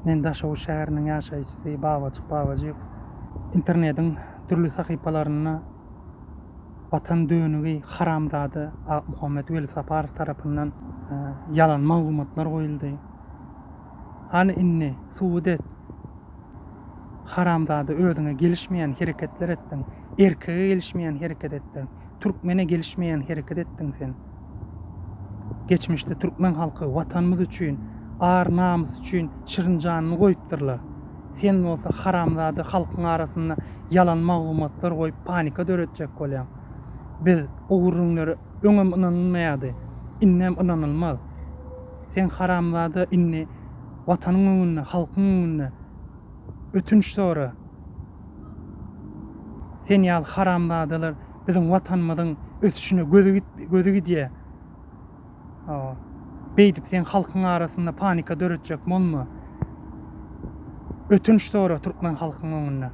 Men Daşoguz şäheriniň ýaşaýjysy Babajyk Babajykow. Internediň dürli sahypalarynda Watan dönügi haramzada Akmuhammet Welisaparow tarapyndan ýalan maglumatlar goýuldy. Hany indi subut et. Haramzada özüňe gelişmeýän hereketler etdiň. Erkege gelişmeýän hereket etdiň. Türkmene gelişmeýän hereket etdiň sen. Geçmişde türkmen halky watanymyz üçin, ar namys üçin şirin janyny goýupdyrlar. Sen bolsa haramzada halkyň arasynda ýalan maglumatlar goýup panika döretjek bolýaň. Biz o gürrüňlere öňem ynanylmaýardy, indem ynanylmaz. Sen haramzada indi watanyň öňünde, halkyň öňünde ötünç sora. Sen ýaly haramzadalar biziň watanymyzyň ösüşine gözi gözi gidýär. Hawa. Beýdip sen halkyň arasynda panika döretjek bolma. Ötünç sora türkmen halkyň öňünde.